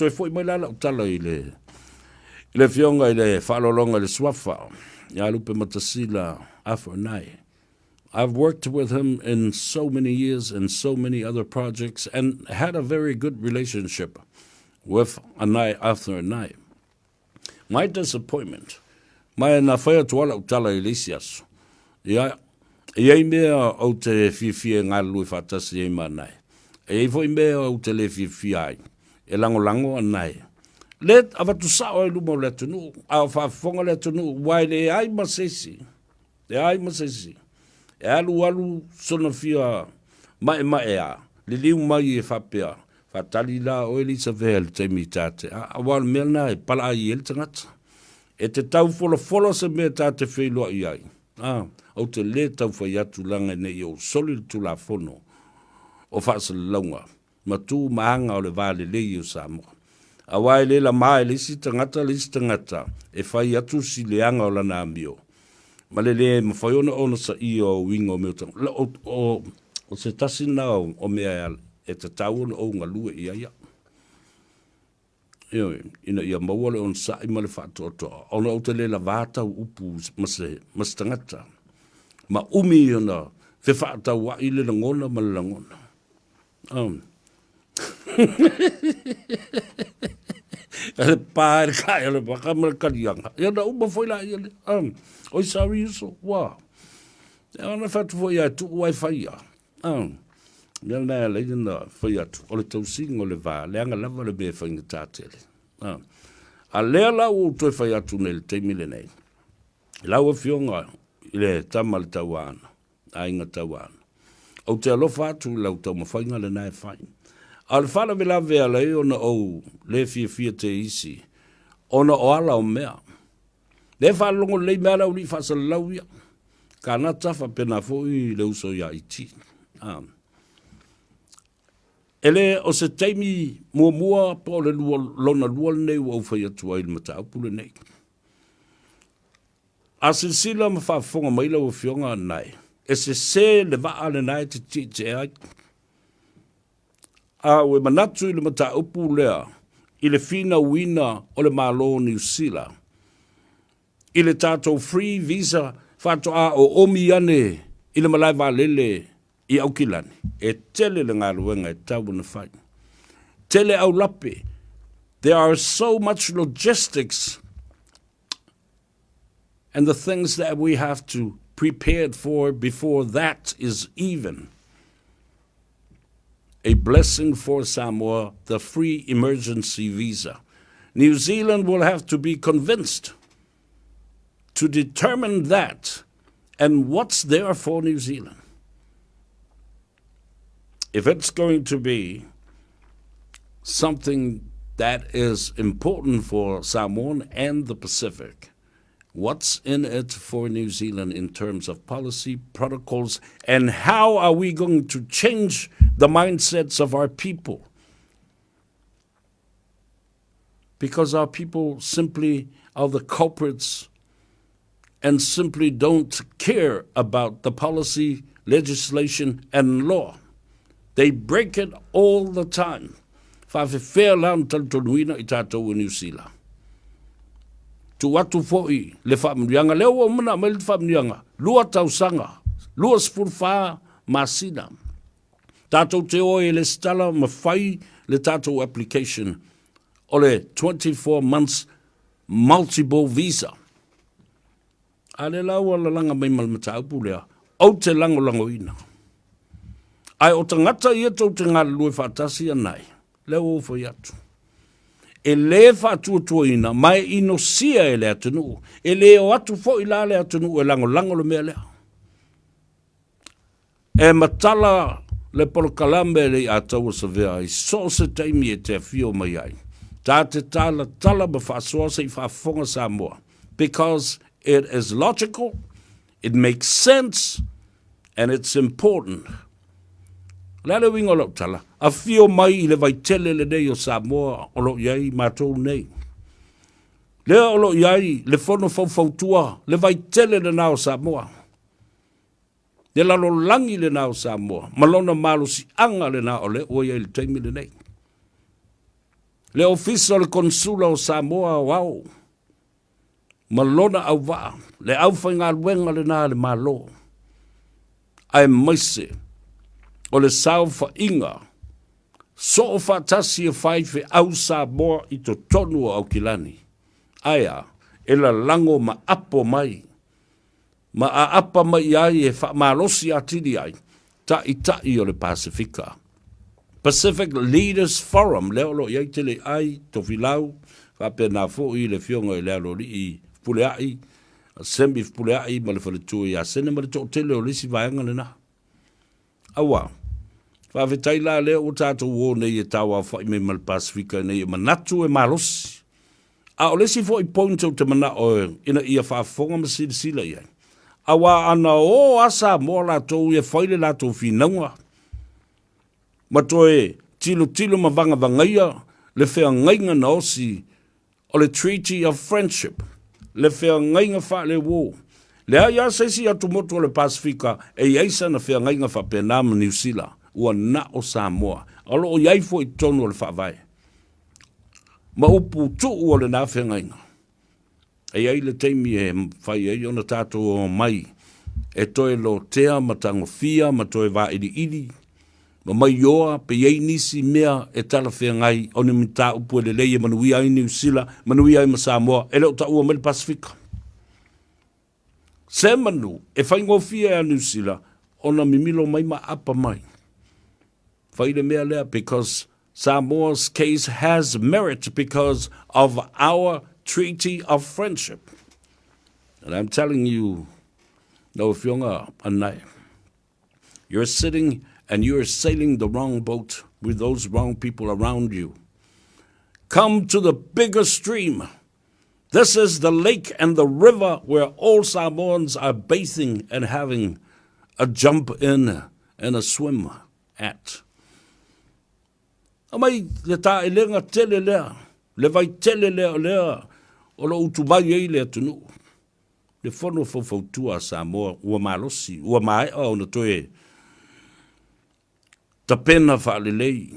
Toe foi mai la lau tala i le i le afioga i le faaaloaloga i le suafa ia Lupematasila Arthur Anae. I've worked with him in so many years and so many other projects and had a very good relationship with Anae Arthur Anae. My disappointment, mai na whai atu ala tala i le isi aso. Ia, e iai mea ou te fiafia e galulue faatasi ai ma Anae. E iai foi mea ou te le fiafia ai e lagolago Anae. Le avatu sao ai luma o le atunuu, a o faafofoga le atunuu, ua e leai ma se isi, leai ma se isi e alualu sona fia maemaea, liliu mai e faapea, Faatali la oe Lisavea i le taimi ta te a, aua o le mea lena e palaai ai le tagata. E te tau folafola se mea ta te feiloai ai, a, ou te lē tau fai atu leaga ina ia ou soli le Tulafono o Faasalalauga ma tu ma aga o le va lelei o Samoa. Aua e le lama e le isi tagata le isi tagata e fai atu si leaga o lana amio, ma le lē mafai ona onosaia o uiga o mea o, o, o se tasi lena o mea e tatau ona ou galue i ai au. Ioe, ina ia maua le onosai ma le faatoatoa, ona ou te le lavā tau upu ma se, ma se tagata, ma umi ona fefaataua'i le lagona ma le lagona. Um. le pā e le kae o le waka ma le kalianga. Ia na uma foi la ia le. Um. Oi sorry uso, ua. Ia ona whatu foi ia tuu ai whai ia. Um. Mea lena e ala ai ona fai atu, o le tausiga o le va, leaga lava le mea e faigata tele. A, a lea la ua ou toe fai atu nei i le taimi lenei, i lau Afioga i le tama a le Tauaana, Aiga Tauaana, ou te alofa atu i lau taumafaiga lena e fai. A o le faalavelave e ala ai ona ou le fiafia te isi, ona o ala o mea. Lea e faalogo lelei mea le aualii faasalalau ia. Kanata faapena foi le uso ia Iti. Ah. E le o se taimi muamua po o le lua, lona lua lenei ua ou fai atu ai i le mataupu lenei. A silasila ma faafofoga mai lau Afioga Anae, e sese le vaa lena e te tietie ai. A ua manatu i le mataupu lea i le finauina o le Malo o Niu Sila i le tatou free visa faatoa oomi ane i le malae vaalele i Aukilani, e tele le galuega e tatau ona fai. Tele aulape, there are so much logistics and the things that we have to prepared for before that is even a blessing for Samoa, the free emergency visa. New Zealand will have to be convinced to determine that and what's there for New Zealand. If it's going to be something that is important for Samoan and the Pacific, what's in it for New Zealand in terms of policy, protocols, and how are we going to change the mindsets of our people? Because our people simply are the culprits and simply don't care about the policy, legislation, and law. They break it all the time. Faafefea la ona talitonuina i tatou o Niu Sila? Tuu atu foi le faamanuiaga, lea ua uma ona aumai le faamanuiaga, lua tausaga, 24 masina. Tatou te o e lesitala ma fai le tatou application o le 24 months multiple visa. A lea la ua lalaga mai ma le mataupu lea, ou te lagolagoina. Ae o tagata ia tou te galulue faatasi anae, lea ua ou fai atu. E le faatuatuaina ma e inosia e le atunuu. E le o atu foi la le atunuu e lagolago le mea lea. E matala le polokalame le i'a taua savea i so o se taimi e te afio mai ai. Ta te talatala ma faasoa se i faafofoga Samoa because it is logical, it makes sense and it's important. O le a le uiga o lau tala? Afio mai i le vaitele lenei o Samoa o lo o i ai matou nei. Lea o lo o i ai le fono faufautua, le vaitele lena o Samoa. Le lalolagi lena o Samoa ma lona malosiaga lena o lea ua i ai i le taimi lenei. Le Ofisa o le Konesula o Samoa Aoao ma lona auvaa, le aufaigaluega lena a le Malo, aemaise o le saofaiga soofaatasi o faifeau Samoa i totonu o Aukilani. Ae a? E lalago ma apo mai ma aapa mai i ai e faamalosi atili ai Taitai o le Pasefika. Pacific Leaders Forum, lea o lo o i ai Teleiai, Tofilau, faapena foi le Afioga i le Aloalii Fepuleai, Semi Fepuleai ma le faletua ia Sene ma le toatele o le isi vaega lena. Aua, faafetai la lea ua tatou o nei e tauaofa'i mai ma le Pasefika ina ia manatu e malosi. A o le isi foi point ou te mana'o ina ia faafofoga ma silasila i ai, auā ana o a Samoa latou ia fai le latou finauga ma toe tilotilo ma vagavagaia le feagaiga na osi o le Treaty of Friendship, le feagaiga faaleuo. Leai lava se isi atumotu o le Pasefika e i ai sana feagaiga faapena ma Niu Sila, ua na o Samoa. O lo o i ai foi i totonu o le Faavae ma upu tuu o lena feagaiga. E i ai le taimi e mafai ai ona tatou omai e toe lotea ma tagofia ma toe vailiili ma maioa pe i ai nisi mea e talafeagai o ni mataupu e lelei e manuia ai Niu Sila, manuia ai ma Samoa, e le o taua mai le Pasefika. Se manu e faigofie ia Niu Sila ona mimilo mai ma aapa mai. Fai le mea lea because Samoa's case has merit because of our treaty of friendship. And I'm telling you, lau Afioga Anae, you're sitting and you're sailing the wrong boat with those wrong people around you. Come to the bigger stream. This is the lake and the river where all Samoans are bathing and having a jump in and a swim at. Aumai le taelega tele lea, le vai tele lea o lea o lo o utumai ai le atunuu. Le fono faufautua a Samoa ua malosi, ua maea ona toe tapena faalelei.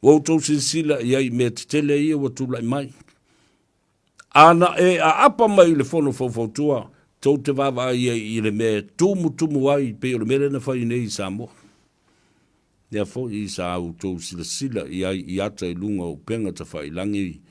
Ua outou silasila i ai i mea tetele ia ua tulai mai. A na e aapa mai i le fono faufautua, tou te vaavaai ai i le mea e tumutumu ai pei o le mea lea na fai nei i Samoa. Lea foi sa outou silasila i ai i ata i luga o upega tafailangi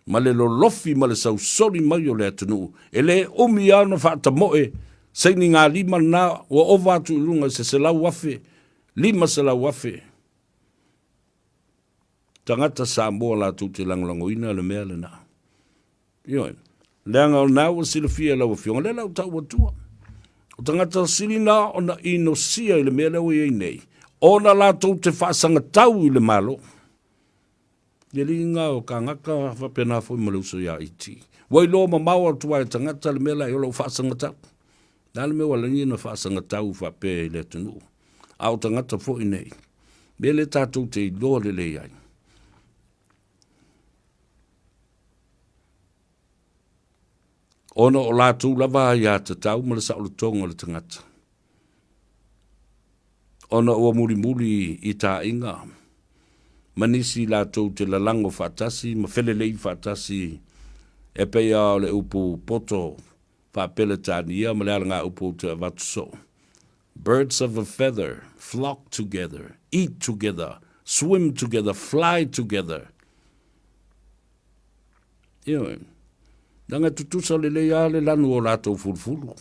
ma le lolofi ma le sausoli mai o le atunuu, e le umi lava ona faatamoe sainigalima lena ua ova atu i luga i se 100,000, 500,000 tagata Samoa latou te lagolagoina le mea lena. Ioe. Leaga o lena ua silafia e lau Afioga, lea la ua tau atua. O tagata sili na ona inosia i le mea lea ua i ai nei, ona latou te faasagatau i le Malo. Le liga o kagaka faapena foi ma le uso ia IT. Ua iloa mamao atu lava e tagata le mea la i o lou faasagatau. Le a le mea ua lagi ona faasagatau faapea i le atunuu. A o tagata foi nei, mea lea tatou te iloa lelei ai. Ona o latou lava aiatatau ma le saolotoga o le tagata. Ona ua mulimuli i taaiga ma nisi latou te lalago faatasi ma felelei faatasi e pei lava o le upu poto faa-Peretania ma le alagaupu ou te avatu soo. Birds of a feather flock together, eat together, swim together, fly together. Ioe. Leaga e tutusa lelei lava le lanu o latou fulufulu.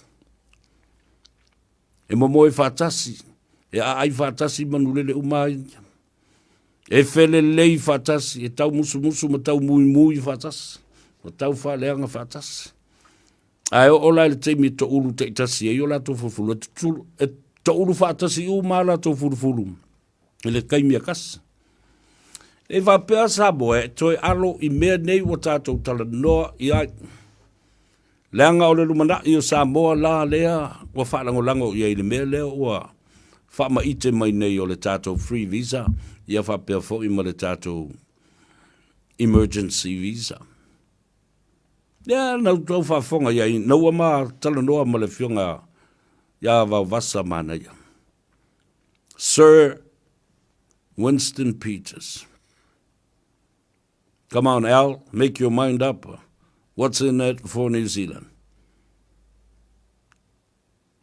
E momoe faatasi, e aai faatasi manulele uma ai. E felelei faatasi, e taumusumusu ma taumuimui faatasi, ma taufaaleaga faatasi. Ae oo la i le taimi e toulu taitasi ai o latou fulufulu, e, tutulu, e toulu faatasi uma a latou fulufulu i le taimi e tasi. E faapea Samoa e toe alo i mea nei ua tatou talanoa i ai. Leaga o le lumanai o Samoa la lea ua faalagolago i ai i le mea lea ua faamaite mai nei o le tatou free visa ia faapea foi ma le tatou emergency visa. Lea na outou faafofoga i ai ina ua ma talanoa ma le Afioga ia Vaovasa Manaia, Sir Winston Peters. Come on, Al, make your mind up. What's in it for New Zealand?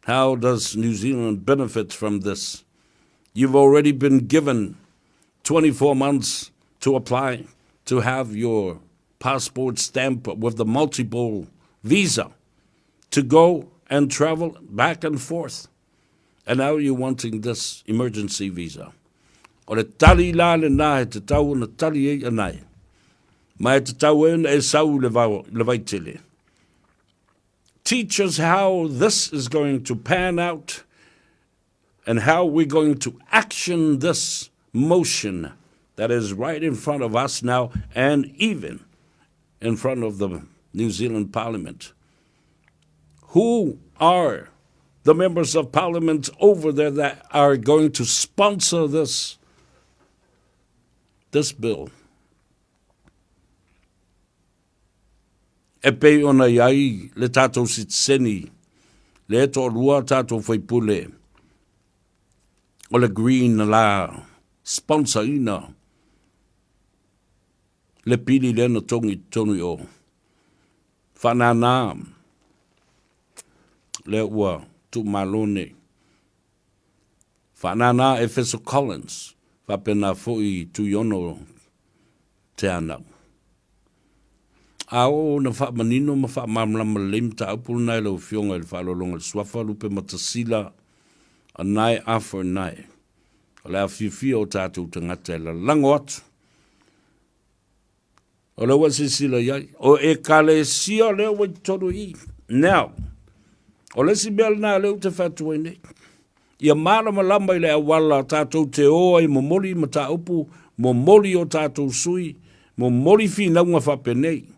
How does New Zealand benefit from this? You've already been given 24 months to apply to have your passport stamp with the multiple visa to go and travel back and forth. And now you're wanting this emergency visa. O le tali la lenā e tatau ona tali ai anae. Ma e tatau ai ona e sau i le, le vaitele. Teach us how this is going to pan out and how we're going to action this motion that is right in front of us now and even in front of the New Zealand Parliament. Who are the members of parliament over there that are going to sponsor this, this bill? E pei ona i ai le tatou sitiseni, lea e toalua tatou faipule o le Green la sponsor ina le pili lea na togi i totonu i o. Faanānā lea ua tuumalo nei. Faanānā Efeso Collins, faapena foi Tuiono Te Anau. A oo na faamanino ma faamalamalama lelei mataupu lena i lau Afioga i le Faaaloaloga i le Suafa Lupematasila Anae Arthur Nae, o le afiafia o tatou tagata e lalago atu. O lea ua e silasila i ai, o Ekalesia lea ua i totonu i i. Now, o le isi mea lena lea ou te fai atu ai nei, ia malamalama i le auala tatou te o ai momoli mataupu, momoli o tatou sui, momoli finauga faapenei.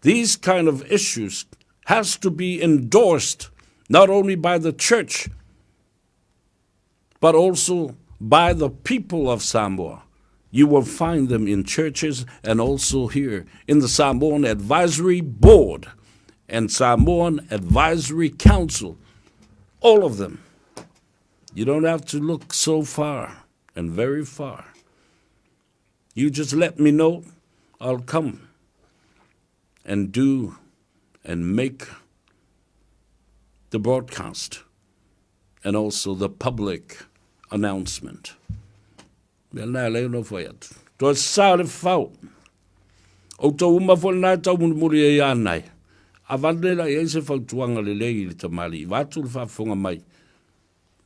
These kind of issues has to be endorsed not only by the church, but also by the people of Samoa. You will find them in churches and also here in the Samoan Advisory Board and Samoan Advisory Council. All of them. You don't have to look so far and very far. You just let me know, I'll come and do and make the broadcast and also the public announcement. Mea lena e alai ona fai atu. Toe sa le fau. O tau uma foi lena e tau mulimuli ai a nai. A vale la i ai se fautuaga lelei i le tamalii. Vaeatu le faafofoga mai.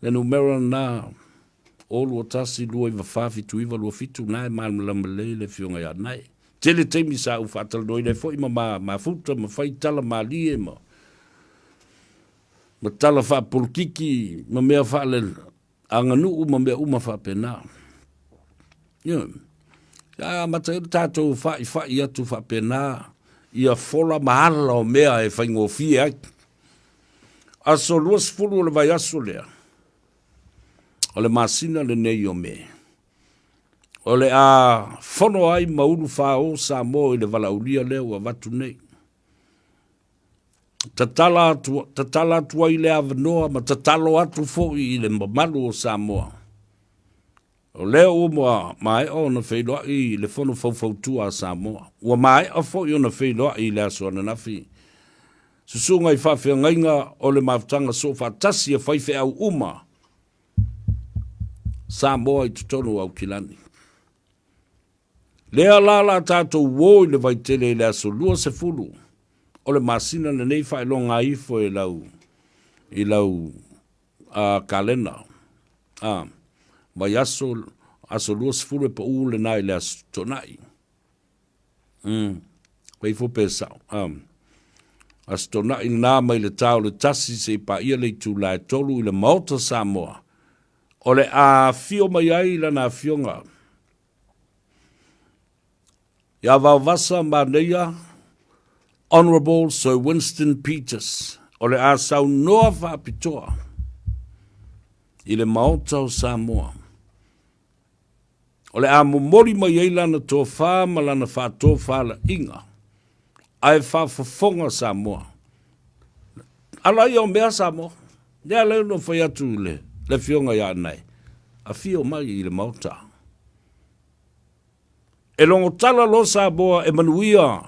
Le numera lena, 0 2 1 2 9 4 7 9 2 7, lena e malamalama lelei le afioga ia Nae. Tele taimi sa ou faatalanoaina ai foi ma ma mafuta ma fai tala malie ma ma tala faapolokiki ma mea faale aganuu ma mea uma faapena. Ioe. Sa amata ai le tatou fa'ifa'i atu faapena ia fola ma ala o mea e faigofie ai. Aso 20 o le vaiaso lea, o le masina lenei o Me, o le a fono ai ma ulufāō Samoa i le valaaulia lea ua avatu nei. Tatala atu, tatala atu ai le avanoa ma tatalo atu foi i le mamalu o Samoa. O lea ua maea ona feiloai i le Fono Faufautua a Samoa. Ua maea foi ona feiloai i le aso ananafi susuga i faafeagaiga o le Mafutaga Soofaatasi a faifeau uma Samoa i totonu o Aukilani. Lea la la tatou uo i le vaitele i le aso 20 o le masina lenei faailoga ifo i lau i lau a kalena a vaiaso aso 20 e pau lena i le aso Toonai. Fai ifo pe sao. Aso Toonai lena mai le ta o le 1 seia paia le itula e 3 i le Maota Samoa. O le a afio mai ai lana afioga ia Vaovasa Manaia Honourable Sir Winston Peters, o le a saunoa faapitoa i le Maota o Samoa. O le a momoli mai ai lana tofa ma lana faatofalaiga, ae faafofoga Samoa. Ala ia o mea Samoa. Lea lea na fai atu le, le afioga ia Anae, afio mai i le Maota. E logotala loa Samoa e manuia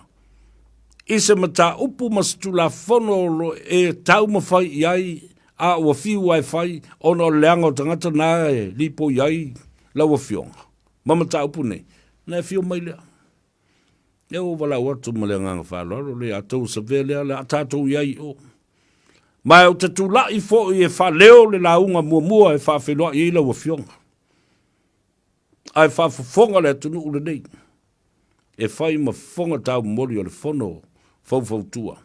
i se mataupu ma se Tulafono e taumafai i ai a ua fiu lava e fai ona o le leaga o tagata na e lipoi ai lau Afioga ma mataupu nei, ona e afio mai lea. Lea ua ou valaau atu ma le agaga faaaloalo le a tou savea lea le a tatou i ai i o. Ma ou te tulai foi e faaleo le lauga muamua e faafeiloai ai lau Afioga. Ae faafofoga le atunuu lenei e fai ma fofoga taumoli o le Fono Faufautua,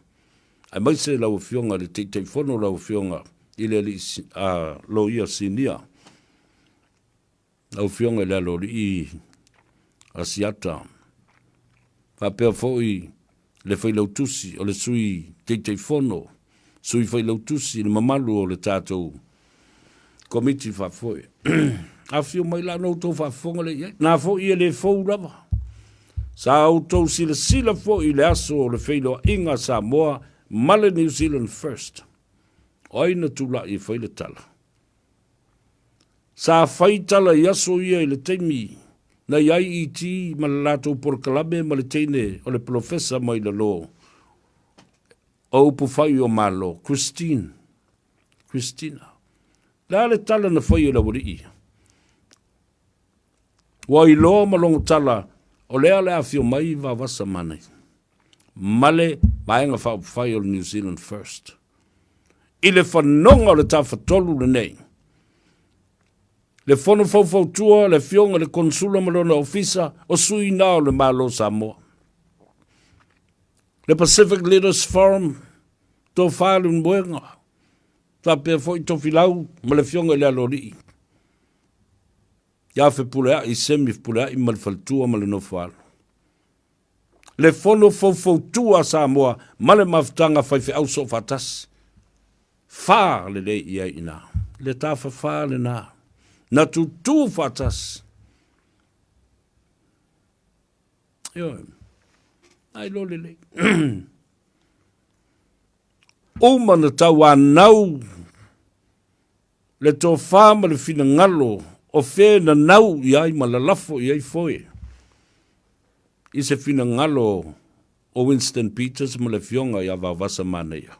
aemaise lau Afioga i le Taitaifono, lau Afioga i le Alii Loia Sinia, lau Afioga i le Aloalii Asiata, faapea foi le Failautusi o le Sui Taitaifono, Sui Failautusi, le mamalu o le tatou Komiti Faafoe. Afifio mai la ona outou faafofoga lea i ai. Na foi e le fou lava. Sa outou silasila foi i le aso o le feiloaiga a Samoa ma le New Zealand First. O ai na tulai e fai le tala? Sa fai tala i aso ia i le taimi na i ai ET ma le latou polokalame ma le teine o le polofesa mai lalo o upufai o Malo, Christine, Christina. Le a le tala na fai e le aualii ia? Ua iloa ma logo tala o lea le afio mai Vavasa Manaia ma le Vaega Faaupufai o le New Zealand First i le fanoga o le Tafatolu lenei. Le Fono Faufautua, le Afioga i le Konesula ma lona Ofisa, o sui na o le Malo o Samoa. Le Pacific Leaders Forum, Tofa Leulumoega, faapea foi Tofilau ma le Afioga i le Aloalii ia Fepuleai, Semi Fepuleai ma le faletua ma le nofoalo. Le Fono Faufautua a Samoa ma le Mafutaga Faifeau Soofaatasi. Fa lelei i ai i ina. Le tafafa lena. Na tutū faatasi. Ioe. Ai lo lelei. Uma na tauanau le tofa ma le finagalo o fe nanau i ai ma lalafo i ai foe i se finagalo o Winston Peters ma le afioga ia Vaovasa Manaia.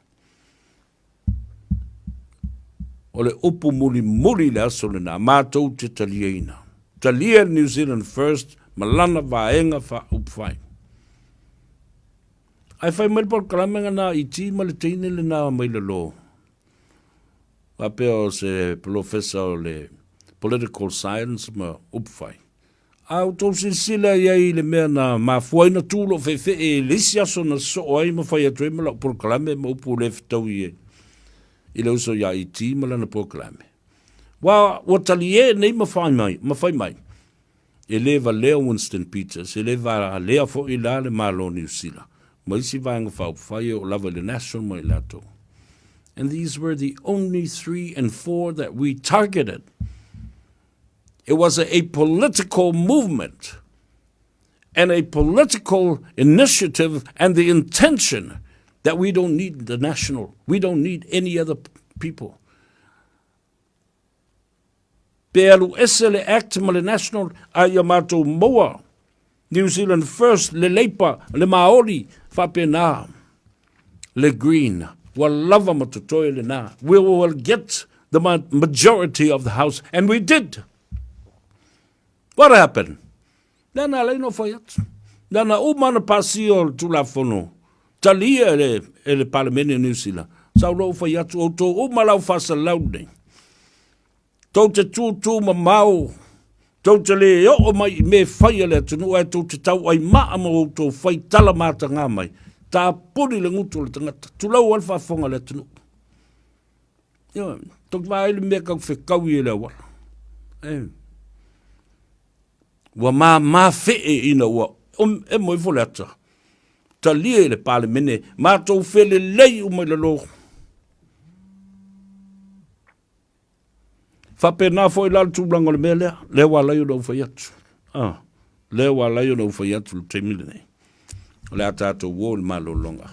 O le upu mulimuli i le aso lena, matou te taliaina. Talia le New Zealand First ma lana vaega faaupufai. Ae fai mai le polokalame lena i ti ma le teine lena mai lalo. Faapea o se polofesa o le political science ma upufai. A outou silasila i ai i le mea na mafua ai na tu lou feefee i le isi aso na sosoo ai ma fai atu ai ma lau polokalame ma upu le fetaui ai i le uso ia ET ma lana polokalame. Ua, ua talie nei ma fai mai, ma fai mai, e le valea Winston Peters, e le valea foi la le Malo o Niu Sila, ma isi vaega faaupufai e oo lava i le National ma i latou. And these were the only three and four that we targeted. It was a, a political movement and a political initiative and the intention that we don't need the national, we don't need any other people. Pe alu ese le Act ma le National a ia matou maua New Zealand First, le Leipa, le Maori, faapena le Green. Ua lava ma totoe lena. We will get the majority of the house and we did. What happened? Lea na alai no fai atu. Lea na uma na pasia o le Tulafono talia e le, e le Palemene o Niu Sila. Sa ou fai atu, outou uma lau faasalau nei. Tou te tūtū mamao, tou te le oo mai i mea e fai a le atunuu ae tou te tauai maa ma outou fai tala matagā mai. Tapuni le gutu o le tagata. Tulou ai le faafofoga a le atunuu. Ioe, tou te vaai i le mea kau fekaui e le auala. E. Ua māmā fee ina ua emo ifo le ata. Talia i le Palemene, matou felelei uma i lalo. Faapena foi la le tulaga o le mea lea, lea ua ala ai ona ou fai atu. Ah, lea ua ala ai ona ou fai atu i le taimi lenei. O le a tatou o i le malologa.